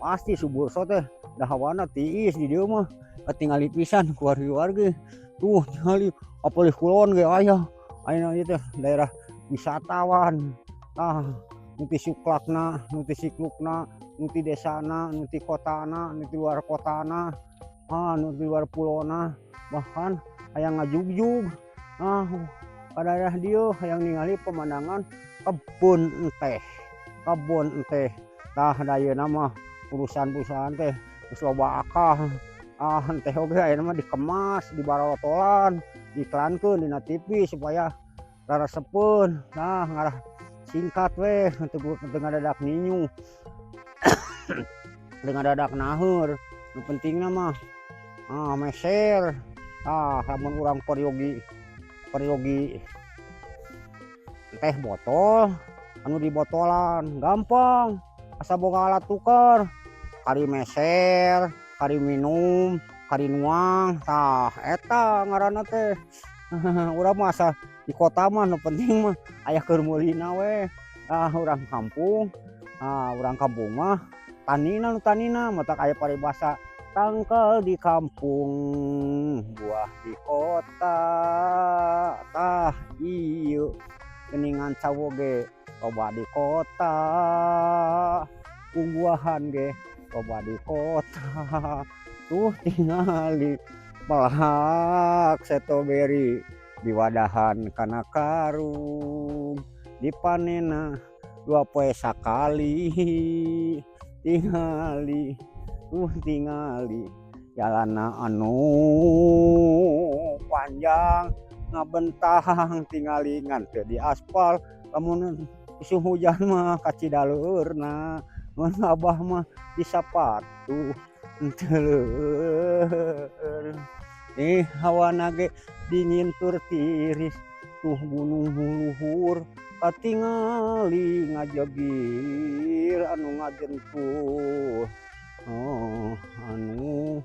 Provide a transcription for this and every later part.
Pasti subur so teh da hawana tiis di dieu mah, katingali pisan ku wargi-wargi. Tuh, tingali apalih kulon ge aya. Ayeuna ieu teh daerah wisatawan. Tah, nu ti Suklakna, nu ti Siklukna, nu ti desana, nu ti kotana, nu ti luar kotana, ah, nu ti luar pulona, bahkan aya ngajugjug ah ka daerah dieu hayang ningali pemandangan kebun enteh, kebun enteh. Tah, da ayeuna mah perusahaan-perusahaan teh geus loba akal. Ah, enteh oge ayeuna mah dikemas, dibarotolan, diiklankeun dina TV supaya rarasepeun. Nah, ngarah singkat weh, teu teu ngadadak ninyu, teu ngadadak naheur. Nu pentingna mah ah meser. Tah, lamun urang peryogi peryogi teh botol anu dibotolan gampang, asa boga alat tukar, kari meser, kari minum, kari nuang. Tah, eta ngaranna teh. Urang mah asa di kota mah nu penting mah aya keur meulina we. Ah, urang kampung, ah, urang kampung mah tanina nu tanina, matak aya paribasa tangkal di kampung, buah di kota. Tah, ieu geuningan cawok ge loba di kota, bubuahan ge loba di kota. Tuh, tingali pelak strawberry diwadahan kana karung, dipanenna 2 poe sakali. Tingali tuh, tingali jalanna anu panjang ngabentang, tingali ngan teu diaspal, lamun musim hujan mah kacida leueurna. Mun Abah mah di sapatu teu leueur. Ih, hawana ge dingin tur tiris. Tuh, gunung luhur katingali ngajegir anu ngajentul, oh, anu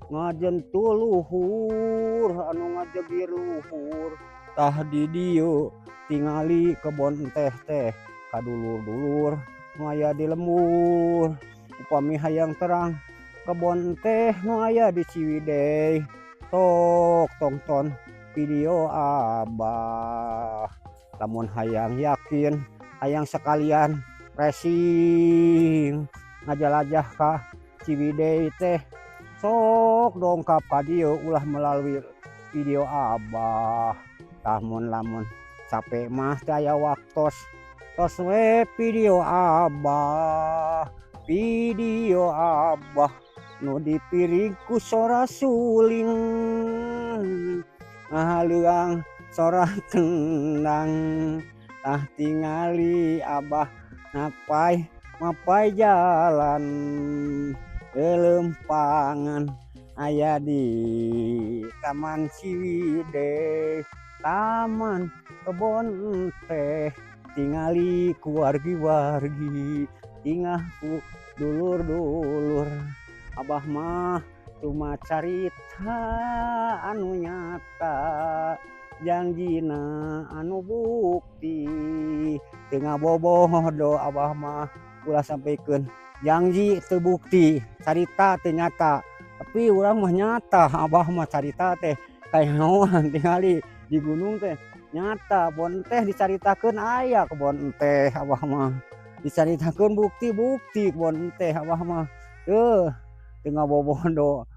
ngajentul luhur, anu ngajegir luhur. Tah, di dieu tingali kebon teh teh ka dulur-dulur nu aya di lembur. Upami hayang terang kebon teh nu aya di Ciwidey, sok tongton video Abah. Lamun hayang yakin, hayang sekalian racing ngajalajah ka Ciwidey teh, sok dongkap ka dieu, ulah melalui video Abah. Tah, mun lamun capek mah teu aya waktos, tos we video Abah. Video Abah nu dipirig ku sora suling, ngahaleuang sora kendang. Tah, tingali Abah ngapai mapai jalan leuleumpangan aya di Taman Ciwidey, taman kebon teh. Tingali ku wargi-wargi, tingah ku dulur-dulur. Abah mah cuma carita anu nyata, jangjina anu bukti, teu ngabobodo Abah mah. Ulah sampikeun janji teu bukti, carita teu nyata, tapi urang mah nyata. Abah mah carita teh kayahoan. Tingali di gunung teh nyata, kebon teh dicaritakeun aya kebon teh. Abah mah dicaritakeun bukti-bukti kebon teh. Abah mah teu teu ngabobodo.